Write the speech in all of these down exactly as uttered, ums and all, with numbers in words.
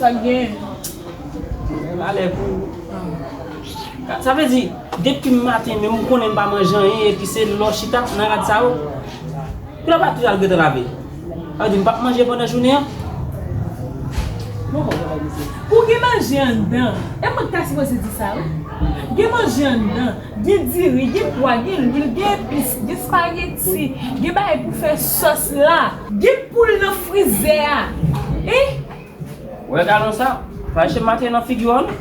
Sa k genyen? Valè pou ou. Sa vle di, depi maten menm ou konnen m pa manje anyen epi se lè w chita nan rad sa yo. Pou la pa toujou al gentan lave. Sa vle di m p ap manje pandan jounen an. Bon, bon, bon, bon. Ou gen manje anndan. E mwen ki ta sipoze di sa, wi. Gen manje anndan. Gen diri, gen pwa, gen lwil, gen epis, gen espageti, gen bagay pou fè sòs la. Gen poul nan frizè a. Hein? Wè galon sa, fache maten nan figi w, non?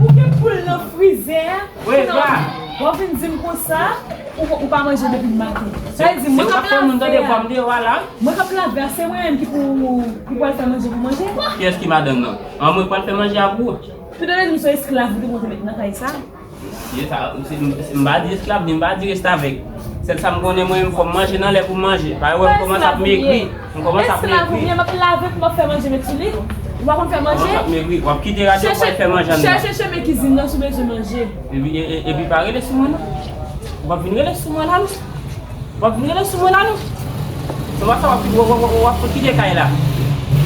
Ou gen poul nan frizè a? Wi, kounye a, w ap vin di m konsa, ou, ou pa manje depi maten. Sa vle di, mwen k ap lave a, mwen k ap lave a, se mwen menm ki pou, ki pral fè manje pou manje? Kiyès ki madanm nan? An, mwen pral fè manje a pou ou. Tout anlè di m se esklav ou te pou te met nan kay sa. Mesye, sa, m, m pa di esklav, ni m pa di restavèk. Sèl sa m konnen, mwen, fò m manje nan lè pou m manje. Parèt wè m kòmanse ap megri. M kòmanse ap megri. Esklav ou ye, m ap lave pou m ap fè manje met sou li. Ou pa konn fè manje? Kòmanse ap megri. W ap kite radyo pou w al fè manje anndan. Chèche, chèche chemen kizin nan si w bezwen manje. Epi, e, e, epi pa rele sou mwen, non. W ap vin rele sou mwen la, non. W ap vin rele sou mwen la, non. Se pa sa w ap, w, w, w, w ap kite kay la.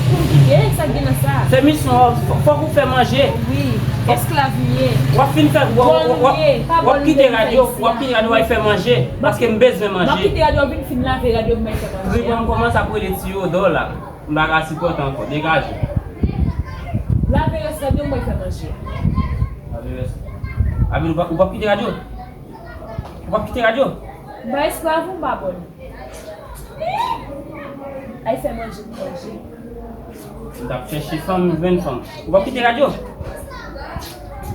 Pou m kite, sa k gen nan sa? Se misyon w, fò, fòk ou fè manje. Wi, esklav ou ye. W ap fin fè, w, w, w, w, w ap kite radyo, w ap kite radyo, w al fè manje. Paske m bezwen manje. M ap kite radyo, vin fin lave radyo, m al fè manje. Wi, bon, m kòmanse ap rele Tiyodò la. M pa ka sipòte ankò. Degaje. Lave rès radyo, m al fè manje. Lave rès. Abi, ou p ap, ou p ap kite radyo? Ou p ap kite radyo? M pa esklav ou, m pa bòn. Ay fè manje pou manje. M t ap chèche fanm, m jwenn fanm. Ou p ap kite radyo?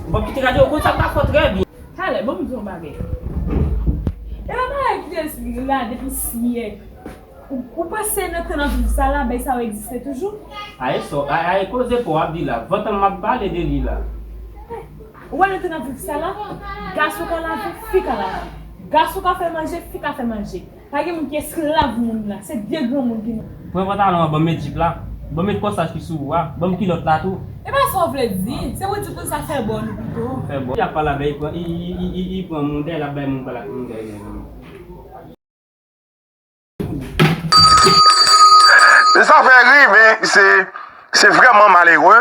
Ou p ap kite radyo? Ou konn sa m ka fè w trè byen. Talè, ban m di w yon bagay. E pa bagay ki te la depi syèk. Ou, ou panse nan tan n ap viv sa la, bay sa yo egziste toujou? Aye, so, aye, aye, koze pa w ap di la. Vantan m ap pale de li la. Ou wè nan tan n ap viv sa la, gason ka lave, fi ka lave. Gason ka fè manje, fi ka fè manje. Pa gen moun ki esklav moun la. Se de granmoun ki nou. Pran pantalon an, ban m met jip la. Ban m met kòsaj ki sou ou a. Ban m kilòt la tou. E pa sa w vle di. Se pou di pou sa fè bòn ou pito. Fè bòn. Y ap pale avè l, li pran, li, li, li, li, li pran moudè, l ap bay moun pale ak moudè. Sa fè ri, men se, se vrèman malere.